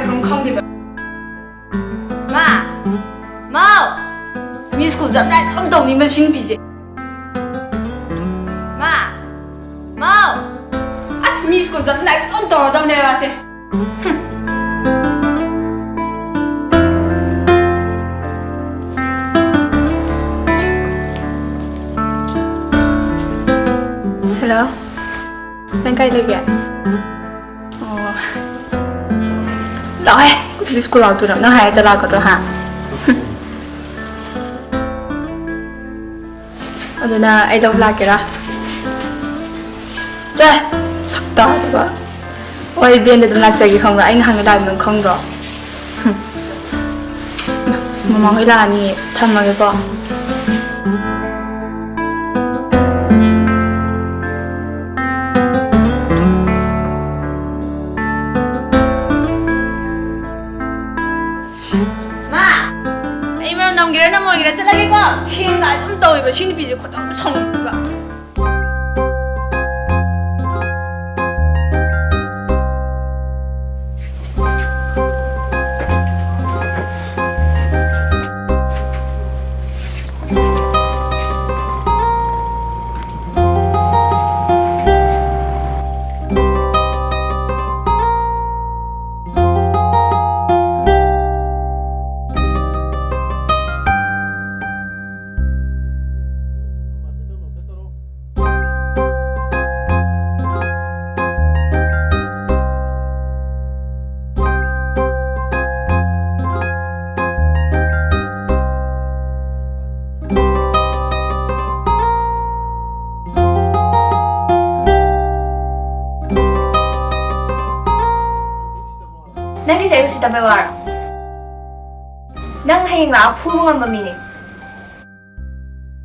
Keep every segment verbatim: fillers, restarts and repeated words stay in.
ꯑꯗꯨꯝ ꯈꯪꯗꯦꯕ꯫ ꯃꯥ! ꯃꯥꯎ! ꯃꯤ ꯁ꯭ꯀꯨꯜ ꯆꯠꯂꯝꯗꯥꯏ ꯑꯗꯨꯝ ꯇꯧꯅꯤ ꯃꯁꯤ ꯅꯨꯄꯤꯁꯦ꯫ ꯃꯥ! ꯃꯥꯎ! ꯑꯁ, ꯃꯤ ꯁ꯭ꯀꯨꯜ ꯆꯠꯂꯝꯗꯥꯏ ꯑꯗꯨꯝ ꯇꯧꯔꯗꯕꯅꯦꯕ ꯃꯥꯁꯦ꯫ ꯍꯨꯝ꯫ ꯍꯜꯂꯣ꯫ ꯅꯪ ꯀꯥꯏ ꯂꯩꯒꯦ? ꯑꯣ꯫ ꯂꯥꯛꯑꯣꯍꯦ꯫ ꯁ꯭ꯀꯨꯜ ꯂꯥꯛꯇꯣꯏꯔꯣ? ꯅꯪ ꯍꯥꯏ ꯍꯦꯛꯇ ꯂꯥꯛꯀꯗ꯭ꯔꯣ, ꯍꯥ? ꯑꯗꯨꯅ ꯑꯩ ꯂꯧꯕ ꯂꯥꯛꯀꯦꯔꯥ? ꯆꯦ! ꯁꯛꯇꯥꯗꯨꯒ꯫ ꯍꯣꯏ, ꯚꯦꯟꯗ ꯑꯗꯨꯝ ꯂꯥꯛꯆꯒꯦ, ꯈꯪꯕ꯭ꯔꯥ? ꯑꯩꯅ ꯍꯪꯒꯦ ꯂꯥꯛꯏꯗꯣ ꯅꯪ ꯈꯪꯗ꯭ꯔꯣ? ꯍꯨꯝ꯫ ꯃꯃꯥ ꯍꯣꯏ ꯂꯥꯛꯑꯅꯤ꯫ ꯊꯝꯃꯒꯦꯀꯣ꯫ ꯃꯥ! ꯑꯩ ꯃꯔꯝ ꯅꯝꯒꯦꯔꯥ ꯅꯝꯃꯣꯏꯒꯦꯔꯥ ꯆꯠꯂꯒꯦꯀꯣ꯫ ꯊꯦꯡꯒ ꯑꯗꯨꯝ ꯇꯧꯋꯦꯕ ꯁꯤ ꯅꯨꯄꯤꯁꯦ, ꯈꯣꯏꯗꯧ ꯁꯥꯎꯅꯤꯡꯕ꯫ ꯅꯪꯒꯤꯁꯦ ꯑꯩ ꯎꯁꯤꯠꯇꯕꯩ ꯋꯥꯔꯣ? ꯅꯪ ꯍꯌꯦꯡ ꯂꯥꯛꯑ ꯐꯨꯕ ꯉꯝꯕ ꯃꯤꯅꯦ꯫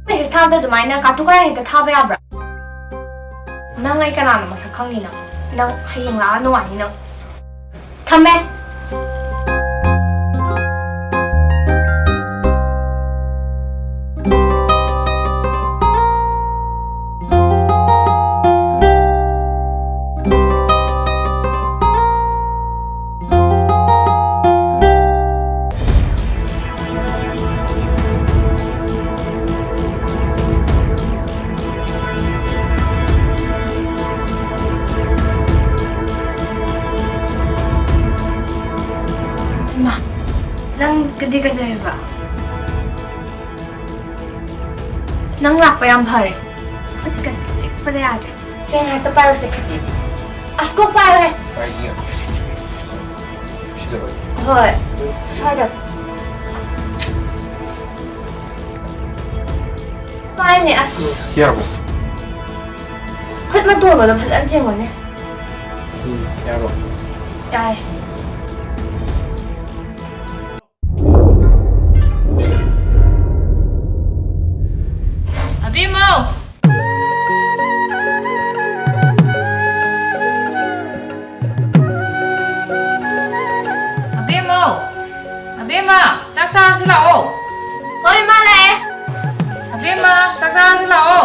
ꯃꯦꯁꯦꯖ ꯊꯥꯕꯗ ꯑꯗꯨꯃꯥꯏꯅ ꯀꯥꯇꯨ ꯀꯥꯔꯟ ꯍꯦꯛꯇ ꯊꯥꯕ ꯌꯥꯕ꯭ꯔꯥ? ꯅꯪ ꯑꯩ ꯀꯅꯥꯅꯣ ꯃꯁꯛ ꯈꯪꯅꯤ ꯅꯪ? ꯅꯪ ꯍꯌꯦꯡ ꯂꯥꯛꯑ ꯅꯨꯡꯉꯥꯏꯅꯤ ꯅꯪ꯫ ꯊꯝꯃꯦ꯫ ꯏꯃꯥ, ꯅꯪ ꯀꯗꯤ ꯀꯩꯗꯧꯔꯤꯕ? ꯅꯪ ꯂꯥꯛꯄ ꯌꯥꯝ ꯐꯔꯦ꯫ ꯈꯨꯠꯀꯁꯦ ꯆꯤꯛꯄꯗ ꯌꯥꯗ꯭ꯔꯦ꯫ ꯁꯦ, ꯉꯥꯏꯍꯥꯛꯇ ꯄꯥꯏꯔꯨꯁꯦ꯫ ꯑꯁ, ꯀꯣꯛ ꯄꯥꯏꯔꯣꯍꯦ꯫ ꯄꯥꯏꯒꯦ꯫ ꯁꯤꯗ ꯄꯥꯏꯒꯦ꯫ ꯍꯣꯏ, ꯁ꯭ꯋꯥꯏꯗ꯫ ꯄꯥꯏꯅꯦ, ꯑꯁ꯫ ꯌꯥꯔꯕꯣ? ꯈꯨꯠ ꯃꯇꯣꯟꯒꯗꯣ ꯐꯖꯅ ꯆꯤꯡꯉꯨꯅꯦ꯫ ꯎꯝ, ꯌꯥꯔꯕꯣ? ꯌꯥꯔꯦ꯫ ꯑꯕꯦꯝꯃꯧ! ꯑꯕꯦꯝꯃꯧ! ꯑꯕꯦꯝꯃ, ꯆꯥꯛ ꯆꯥꯔꯁꯤ ꯂꯥꯛꯑꯣ꯫ ꯍꯣꯏ, ꯏꯃꯥ, ꯂꯥꯛꯑꯦ꯫ ꯑꯕꯦꯝꯃ, ꯆꯥꯛ ꯆꯥꯔꯁꯤ ꯂꯥꯛꯑꯣ꯫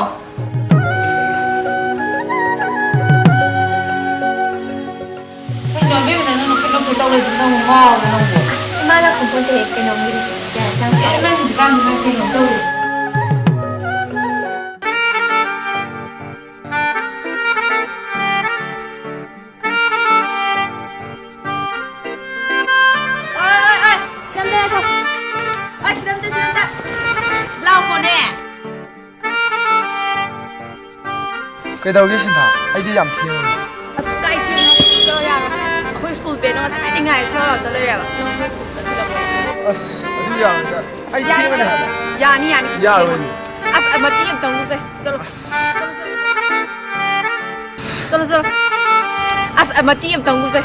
ꯀꯩꯅꯣ, ꯑꯕꯦꯝꯃ, ꯅꯪ ꯅꯈꯨꯠ ꯅꯈꯨꯠ ꯇꯧꯔꯤꯗꯨꯕꯨ ꯅꯪꯕꯨ ꯉꯥꯎꯔꯕꯣ ꯅꯪꯕꯨ? ꯑꯁ, ꯏꯃꯥ ꯂꯥꯛꯄ ꯄꯣꯠꯇꯦ, ꯀꯩꯅꯣꯝꯒꯤꯅꯦ꯫ ꯌꯥꯔꯦ, ꯆꯪꯉꯛꯑꯣ꯫ ꯀꯩꯅꯣ, ꯅꯪ ꯍꯧꯖꯤꯛꯀꯥꯟꯁꯤ ꯅꯪ ꯀꯩꯅꯣꯝ ꯇꯧꯔꯤ꯫ ꯑꯣꯏ, ꯑꯣꯏ, ꯑꯣꯏ! ꯁꯤꯗ ꯑꯝꯇ ꯉꯥꯏꯈꯣ꯫ ꯑꯣꯏ, ꯁꯤꯗ ꯑꯝꯇ, ꯁꯤꯗ ꯑꯝꯇ꯫ ꯁꯤ ꯂꯥꯎꯈꯣꯅꯦ꯫ ꯀꯩꯗꯧꯒꯦ, ꯁꯤꯟꯊꯥ? ꯑꯩꯗꯤ ꯌꯥꯝ ꯊꯦꯡꯉꯦ꯫ ꯑꯁ, ꯀꯥꯏ ꯊꯦꯡꯉꯦ? ꯆꯠꯂꯣ, ꯌꯥꯔꯣꯏ꯫ ꯑꯩꯈꯣꯏ ꯁ꯭ꯀꯨꯜ ꯕꯦꯜꯗꯣ ꯉꯁꯥꯏꯗꯩ ꯉꯥꯏꯔꯦ, ꯁꯨꯡꯂꯥꯛ ꯂꯥꯛꯇ ꯂꯩꯔꯦꯕ꯫ ꯅꯪ ꯑꯩꯈꯣꯏ ꯁ꯭ꯀꯨꯜꯗ ꯊꯤꯜꯂꯛꯑꯣ꯫ ꯑꯁ, ꯑꯗꯨ ꯌꯥꯔꯣꯏꯗ꯫ ꯑꯩ ꯌꯥꯅꯤ, ꯊꯦꯡꯉꯅꯤ ꯍꯥꯏꯕ꯫ ꯌꯥꯅꯤ, ꯌꯥꯅꯤ꯫ ꯌꯥꯔꯣꯏ꯫ ꯑꯁ, ꯃꯇꯦꯛ ꯑꯝꯇꯪ ꯂꯨꯁꯦ꯫ ꯆꯠꯂꯣ꯫ ꯆꯠꯂꯣ, ꯆꯠꯂꯣ꯫ ꯑꯁ, ꯃꯇꯦꯛ ꯑꯝꯇꯪ ꯂꯨꯁꯦ꯫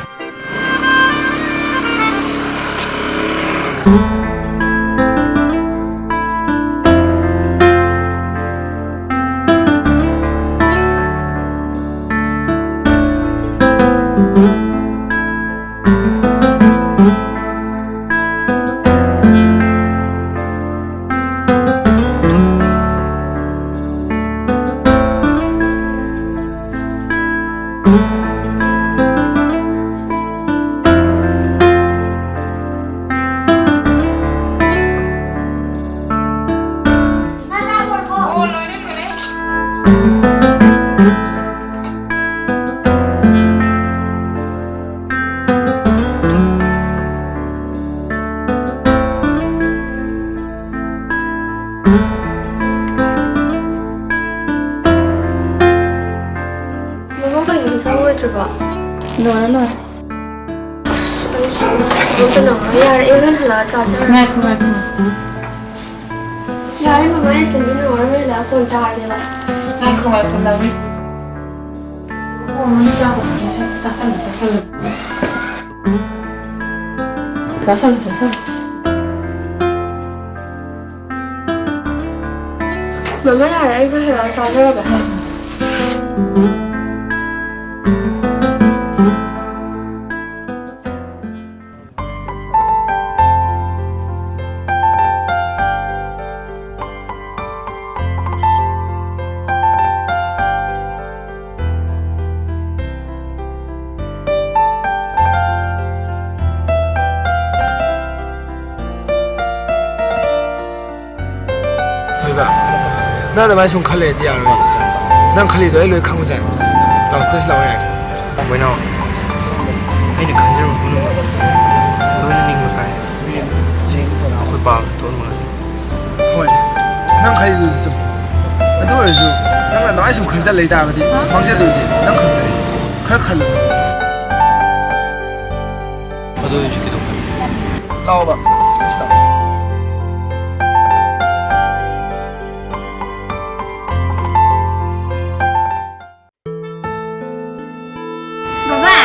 ꯂꯣꯏꯔꯦ꯫ ꯑꯁ, ꯑꯩꯁꯨ ꯊꯕꯛꯇ ꯅꯪꯉꯔꯣꯏ꯫ ꯌꯥꯔꯦ, ꯑꯩ ꯍꯣꯔꯦꯟ ꯍꯜꯂꯛꯑ ꯆꯥꯖꯔꯒꯦ꯫ ꯉꯥꯏꯈꯣ, ꯉꯥꯏꯈꯣ, ꯉꯥꯏꯈꯣ꯫ ꯌꯥꯔꯦ, ꯃꯃꯥ, ꯑꯩ ꯁꯟꯗꯤ ꯅꯪꯉꯔꯣꯏ꯫ ꯍꯣꯔꯦꯟ ꯍꯜꯂꯛꯑ ꯀꯣꯟꯅ ꯆꯥꯔꯒꯦꯕ꯫ ꯉꯥꯏꯈꯣ, ꯉꯥꯏꯈꯣ, ꯂꯥꯛꯑꯣ꯫ ꯑꯣ, ꯅꯪ ꯆꯥꯕ ꯆꯥꯁꯜꯂꯨ, ꯆꯥꯁꯜꯂꯨ, ꯆꯥꯁꯜꯂꯨ꯫ ꯆꯥꯁꯜꯂꯨ, ꯆꯥꯁꯜꯂꯨ꯫ ꯃꯃꯥ, ꯌꯥꯔꯦ, ꯑꯩ ꯈꯔ ꯍꯦꯟꯅ ꯆꯥꯖꯔꯒꯦ꯫ ꯊꯣꯏꯕ, ꯅꯪ ꯑꯗꯨꯃꯥꯏꯅ ꯁꯨꯝ ꯈꯜꯂꯩꯗꯤ ꯌꯥꯔꯣꯏ꯫ ꯅꯪ ꯈꯜꯂꯤꯗꯣ ꯑꯩ ꯂꯣꯏ ꯈꯪꯕꯖꯥꯠꯅꯤ꯫ ꯂꯥꯛꯑꯣ, ꯆꯠꯁꯤ ꯂꯥꯛꯑꯣ, ꯌꯥꯔꯦ꯫ ꯕꯣꯏꯅꯥꯎ, ꯑꯩꯅ ꯈꯟꯖꯔꯝꯕ ꯄꯨꯝꯅꯃꯛ ꯂꯣꯏꯅ ꯅꯤꯡꯕ ꯀꯥꯏ꯫ ꯑꯩꯈꯣꯏ ꯄꯥꯕ ꯊꯣꯛꯑꯝꯕ ꯉꯥꯛꯇꯅꯤ꯫ ꯍꯣꯏ, ꯅꯪ ꯈꯜꯂꯤꯗꯨꯁꯨ ꯆꯨꯝꯃꯤ꯫ ꯑꯗꯨ ꯑꯣꯏꯔꯁꯨ ꯅꯪꯅ ꯑꯗꯨꯃꯥꯏꯅ ꯁꯨꯝ ꯈꯟꯖꯜ ꯂꯩ ꯇꯥꯔꯒꯗꯤ ꯃꯥꯡꯖꯗꯣꯏꯁꯦ ꯅꯪ ꯈꯛꯇꯅꯤ꯫ ꯈꯔ ꯈꯜꯂꯨ꯫ ꯑꯗꯨ ꯑꯣꯏꯔꯁꯨ ꯀꯩꯗꯧꯕ? ꯂꯥꯛꯑꯣꯕ꯫ ꯕꯕꯥ!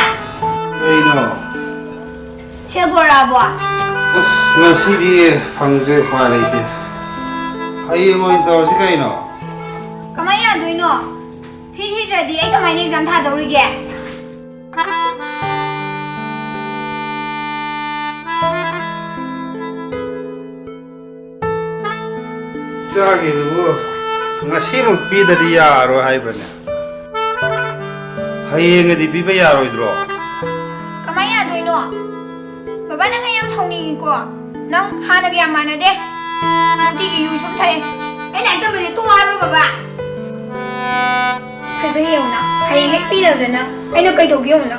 ꯀꯩꯅꯣ? ꯁꯦ ꯕꯣꯔꯥꯕꯣ꯫ ꯑꯁ, ꯉꯁꯤꯗꯤ ꯐꯪꯗ꯭ꯔꯦ, ꯎꯄꯥꯏ ꯂꯩꯇꯦ꯫ ꯍꯌꯦꯡ ꯑꯣꯏꯅ ꯇꯧꯔꯁꯤ ꯀꯩꯅꯣ? ꯀꯃꯥꯏ ꯌꯥꯗꯣꯏꯅꯣ? ꯐꯤ ꯊꯤꯗ꯭ꯔꯗꯤ ꯑꯩ ꯀꯃꯥꯏꯅ exam ꯊꯥꯗꯧꯔꯤꯒꯦ? ꯏꯆꯥꯒꯤꯗꯨꯕꯨ ꯉꯁꯤꯃꯛ ꯄꯤꯗꯗꯤ ꯌꯥꯔꯣꯏ ꯍꯥꯏꯕ꯭ꯔꯅꯦ? ꯍꯌꯦꯡꯒꯗꯤ ꯄꯤꯕ ꯌꯥꯔꯣꯏꯗ꯭ꯔꯣ? ꯀꯃꯥꯏ ꯌꯥꯗꯣꯏꯅꯣ? ꯕꯕꯥ, ꯅꯪ ꯑꯩ ꯌꯥꯝ ꯁꯥꯎꯅꯤꯡꯉꯤꯀꯣ꯫ ꯅꯪ ꯍꯥꯟꯅꯒ ꯌꯥꯝ ꯃꯥꯟꯅꯗꯦ꯫ ꯅꯨꯡꯇꯤꯒꯤ ꯌꯨ ꯁꯨꯝ ꯊꯛꯑꯦ꯫ ꯑꯩ ꯂꯥꯏꯔꯤꯛ ꯇꯝꯕꯁꯦ ꯇꯣꯛꯑꯣ ꯍꯥꯏꯕ꯭ꯔꯣ, ꯕꯕꯥ? ꯍꯩꯕ ꯌꯦꯡꯉꯨꯅ, ꯍꯌꯦꯡ ꯍꯦꯛ ꯄꯤꯔꯕꯗꯅ ꯑꯩꯅ ꯀꯩꯗꯧꯒꯦ ꯌꯦꯡꯉꯨꯅ꯫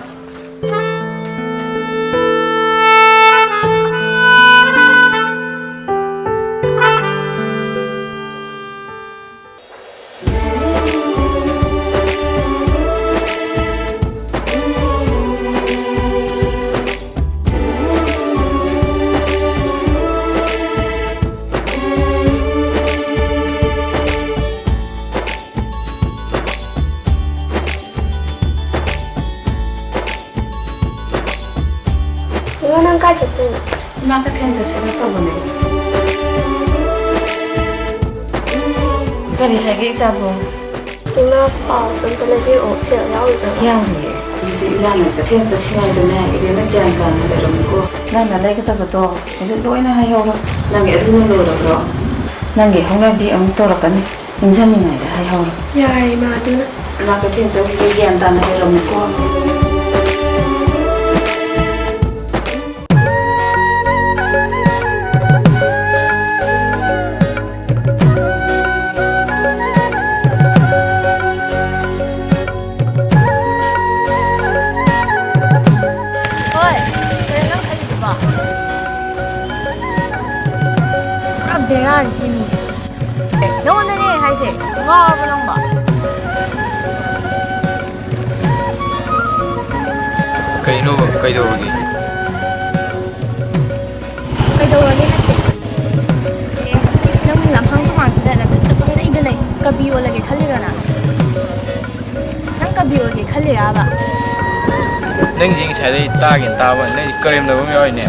ꯅꯪ ꯀꯥꯏ ꯆꯠꯇꯣꯏꯅꯣ? ꯏꯃꯥ ꯀꯩꯊꯦꯜ ꯆꯠꯁꯤꯔ ꯇꯧꯕꯅꯦ꯫ ꯀꯔꯤ ꯍꯥꯏꯒꯦ, ꯏꯆꯥꯕꯨ? ꯏꯃꯥ, ꯄꯥꯎꯁꯨ ꯑꯝꯇ ꯂꯩꯕꯤꯔꯛꯑꯣ, ꯁꯦꯜ ꯌꯥꯎꯔꯤꯕ꯭ꯔꯥ? ꯌꯥꯎꯔꯤꯌꯦ꯫ ꯑꯗꯨꯗꯤ ꯏꯃꯥꯅ ꯀꯩꯊꯦꯜ ꯆꯠꯈꯤꯉꯩꯗꯅꯦ, ꯏꯕꯦꯝꯃ ꯒ꯭ꯌꯥꯟ ꯇꯥꯅ ꯂꯩꯔꯝꯃꯨꯀꯣ꯫ ꯅꯪꯅ ꯂꯩꯒꯗꯕꯗꯣ ꯍꯧꯖꯤꯛ ꯂꯣꯏꯅ ꯍꯥꯏꯍꯧꯔꯣ꯫ ꯅꯪꯒꯤ ꯑꯗꯨꯅ ꯂꯣꯏꯔꯕ꯭ꯔꯣ? ꯅꯪꯒꯤ ꯍꯧꯅꯕꯤ ꯑꯃꯨꯛ ꯇꯧꯔꯛꯀꯅꯤ꯫ ꯅꯤꯡꯁꯤꯡꯅꯤꯡꯉꯥꯏꯗ ꯍꯥꯏꯍꯧꯔꯣ꯫ ꯌꯥꯔꯦ, ꯏꯃꯥ, ꯑꯗꯨꯅ꯫ ꯏꯃꯥ ꯀꯩꯊꯦꯜ ꯆꯠꯈꯤꯒꯦ, ꯒ꯭ꯌꯥꯟ ꯇꯥꯅ ꯂꯩꯔꯝꯃꯨꯀꯣ꯫ ꯍꯣꯏ, ꯀꯩꯅꯣ ꯅꯪ ꯈꯜꯂꯤꯗꯨꯕꯣ? ꯄꯨꯔꯥ ꯕꯦꯔꯥꯅꯤ ꯁꯤ ꯃꯤꯁꯦ꯫ ꯑꯦ, ꯅꯉꯣꯟꯗꯅꯦ ꯍꯥꯏꯁꯦ, ꯉꯥꯎꯔꯕꯣ ꯅꯪꯕꯣ? ꯀꯩꯅꯣꯕ, ꯀꯩꯗꯧꯔꯒꯦ? ꯀꯩꯗꯧꯔꯒꯦ ꯅꯠꯇꯦ꯫ ꯑꯦ, ꯅꯪ ꯂꯝꯍꯥꯡ ꯇꯨꯝꯍꯥꯡꯁꯤꯗ ꯅꯊꯟꯇ ꯄꯪꯂꯩꯗ ꯂꯩ꯫ ꯀꯕꯤ ꯑꯣꯜꯂꯒꯦ ꯈꯜꯂꯤꯔꯣ ꯅꯪ? ꯅꯪ ꯀꯕꯤ ꯑꯣꯏꯒꯦ ꯈꯜꯂꯤꯔꯕ? ꯅꯪꯁꯤ ꯉꯁꯥꯏꯗꯩ ꯇꯥꯒꯦꯅ ꯇꯥꯕ, ꯅꯪꯁꯤ ꯀꯔꯦꯝꯅꯕ ꯑꯃ ꯌꯥꯎꯔꯤꯅꯦ꯫